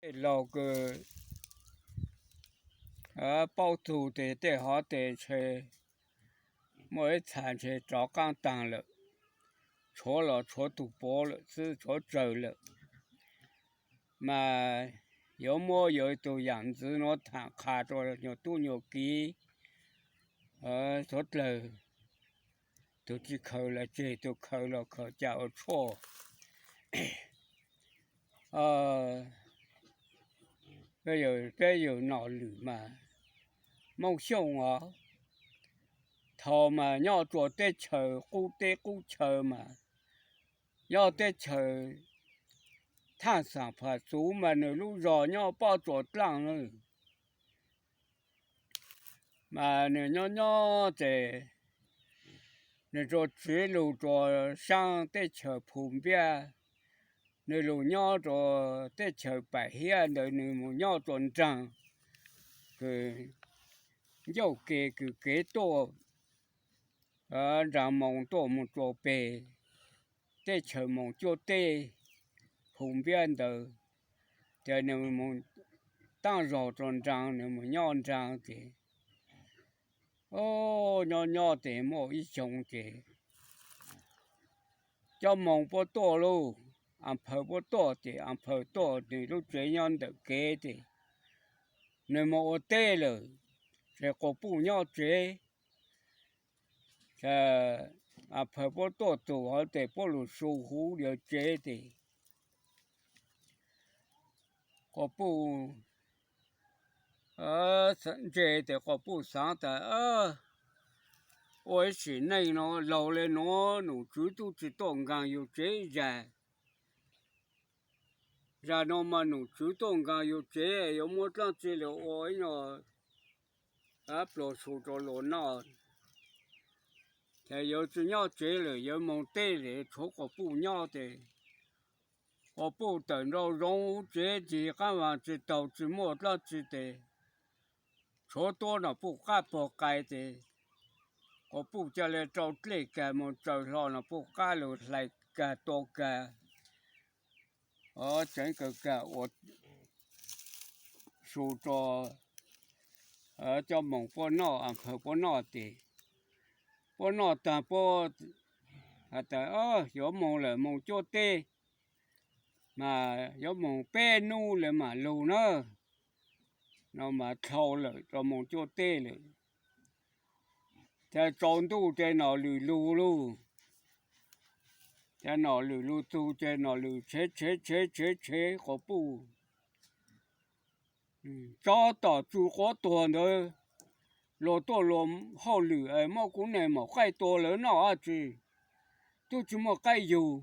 Tej laus kws paub txug tes tej hov tes ntshe muaj ib txha ntshe rov qaab taag lawm, tshuav los tshuav tug puav lawm xwb, tshuav tsawg lawm. Mas yuav muab yuav tug yaam ntxwv nuav thaam qha rua nyuag tub nyuag kiv, suav dlawg, tug tsi khaws los tseg, tug khaws los khaws ca ua tshuaj. Peb yawg Nom Lwm mas Moob Xyooj os, thaus mas nyob rua teb chaws qub teb qub chaw mas nyob teb chaws Thaaj Xaam Pham Xuv mas nwg lub zog nyob pob Tsuas Dlaaj na. Mas nwg nyob nyob tes nwg rua tsiv lug rua saab teb chaws Phu Npiab, nwg lug nyob rua teb chaws Pam Hiab ntawd, nwg moog nyob rua nraag kws ncauj ke kws kev tuaj nraag moos tuaj moog rua peg teb chaws moos cuab teb Phu Npiab ntawd. Tes nwg moog taab zog rua nraag, nwg moog nyob nraag tes nyob nyob tes muaj ib xyoo ces cov moos puab tuaj lauj, a phaws puab tuaj ces a phaws tuaj, nwg lub tsev nyob ntawm kev tes nwg moog ua teb lawm, ces quas puj nyob tsev. A phaws puab tuaj txug hov tes puab lug su huv yawg tsev tes quas puj ntse tes quas puj xaav tas ua ib sim neej nuav laug le nuav num tswv tub tsi tuaj nkaag yug tsev zag. Zag nuav mas num tswv tuaj nkaag yug tsev yuav muab dlaab tsi lug ua ib nyuag pluag su rua luas noj. Ces yawg tsi nyob tsev lawm, yawg moog teb tes tshuav quas puj nyob tes quas puj tawm nrau zoov huv tsev ncig qaab vaag tsi taug tsi muaj dlaab tsi tes tshuav tuab Nom Puj qab pog qais tes quas puj ca le rau dlej kag moog tsaws hlo Nom Puj qab lug hlais kag tua kag, tseev kawg kag ua su rua cov moos puab noj, a phaws puab noj tes puab noj taag puab has tas yuav moog lawm, moog cuab teb mas yuav moog peb nub le maam lug na. No mas dlhau lawm rua moog cuab teb lawm. Ces tsaus ntuj ces Nom Lwm lug lauj. Ces Nom Lwm lug txug ces Nom Lwm tshev tshev tshev tshev tshev quas puj, tsob tom tsu quav tuag ntawd, luag tuaj luag hauj lwm es muab kuv niam maum qaij tua lawv noj dab tsi, tub tsi muaj qaib yug,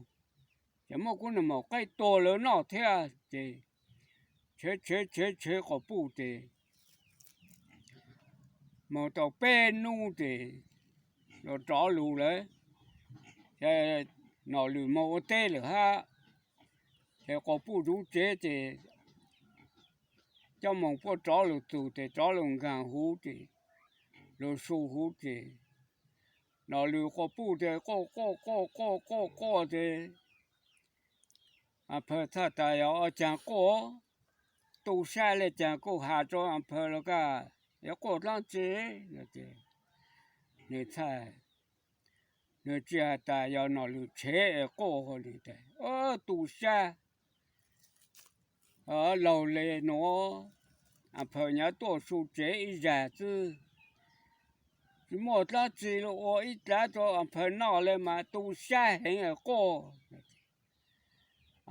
ces muab kuv niam maum qaij tua lawv noj thiab. Ces tshev tshev tshev tshev quas puj ces moog tau peb nub ces luag rov lug lawm. Ces Nom Lwm moog ua teb lawm hab, ces quas puj zuv tsev ces cov moos puab rov lug txug ces rov lug nkaag huv ces lug su huv ces Nom Lwm quas puj ces quaj quaj quaj quaj quaj quaj ces a phaws txhaj tas yog ua caag quaj, tu sab le caag kuj has rua a phaws los kag, yuav quaj dlaab tsi no ces nws txhaj, nws tsi has tas yog Nom Lwm tshev es quaj, nws tas tu sab laug le nuav, a phaws nyav tuaj su tsev ib zag xwb, tsi muaj dlaab tsi lug ua ib dlaab rua a phaws noj le mas tu sab heev quaj.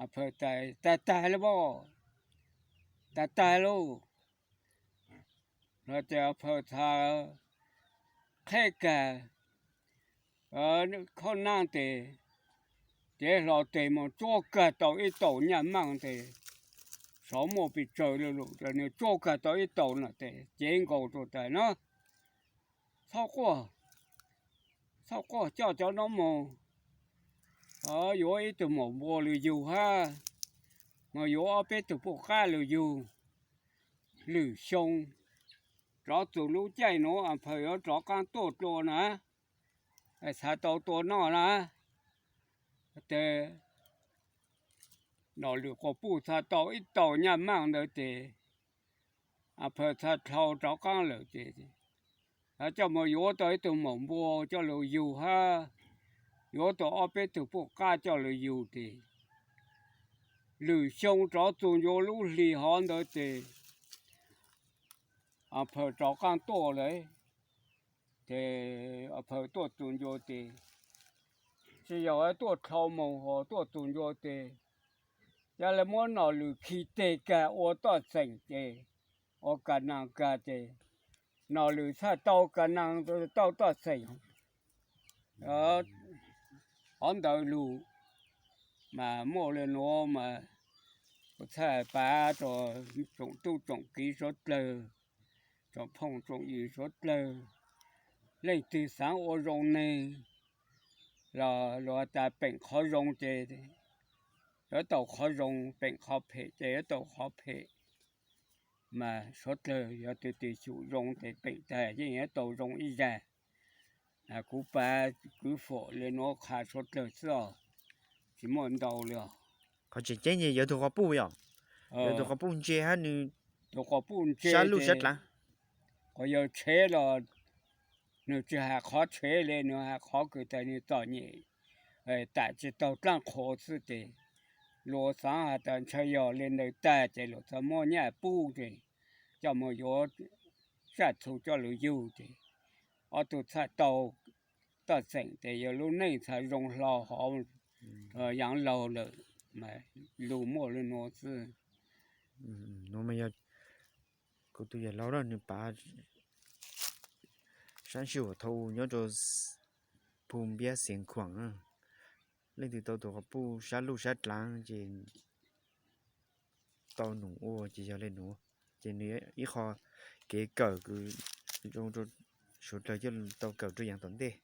A phaws tas tag tag le as, tag tag lauj. Los ces a phaws txhaj qheb kag khob naab tes, cev hlo tes moog tsuab kag tau ib taum nyaj maaj tes, xyov muaj pes tsawg lug lug, nws tsuab kag tau ib taum no tes cev nkaus rua tas no, txhob quaj, txhob quaj, coj cov no moog, yuav ib tug maum npua lug yug hab, moog yuav ob peb tug puj qab lug yug, lwm xyoo rov txug lub caij nuav a phaws yuav rov qaab tuaj dlua na, xav tau tua noj na. Tes Nom Lwm quas puj txhaj tau ib tau nyaj maaj ntawd ces, Phaws txhaj dlhau rov qaab lawm ces, coj moog yuav tau ib tug maum npua coj lug yug hab yuav tau ob peb tug puj qab coj lug yug ces, lwm xyoo rov txug ncua lub hli hov ntawd ces, Phaws rov qaab tuaj lawm. Ces Phaws tuaj txug ncua ces, tsi yog tuaj dlhau moog hos tuaj txug ncua ces, ca le muab Nom Lwm khi teg kag ua toj xeem ces, ua ka naas kag ces, Nom Lwm txhaj tau ka naas tau toj xeem. Qhov ntawd lug mas muaj le nuav mas, kuv txhaj pav rua tsoom tub tsoom kiv suav dlawg, tsoom phooj tsoom ywg suav dlawg, leej twg xaav ua zoo neeg los luag has tas peem qhov zoo ces yuav tau qhov zoo, peem qhov phem ces yuav tau qhov phem. Mas suav dlawg yog tug twg xyum zoo ces peem tag yeej yuav tau zoo ib zag. Kuv pav kwv fom le nuav qha suav dlawg xwb os, tsi muaj ntau le os. Qhov tseem ceeb yog tug quas puj yom, yog tug quas puj ntse hab nws, tug quas puj ntse sab luj sab dlaav. Qhov yawg tshev los, nws tsi has qhov tshev le, nws has qhov kws tas nws txom nyem, tam tsi taug dlaab qhua xwb ces, luag xaav has tas ntshe yog le ntawd tag ces luag txhaj muab nyaj pub ces, coj moog yuav zaj txhu coj lug yug ces, ob tug txhaj tau toj xeem ces yog lub neej txhaj zoo hlo hov yaav laug lawm. Lug muaj le nuav xwb. Kuv tus yawg laug nws pav saab sij huam thaum nyob rua Phu Npiab Xeev Khuam, leej twg tau tus quas puj sab luj sab dlaav ces tau num ua ces yog le nuav. Ces nws ib qho kev kawm kws zoo rua suav dlawg coj tau kawm rua yaav tom ntej.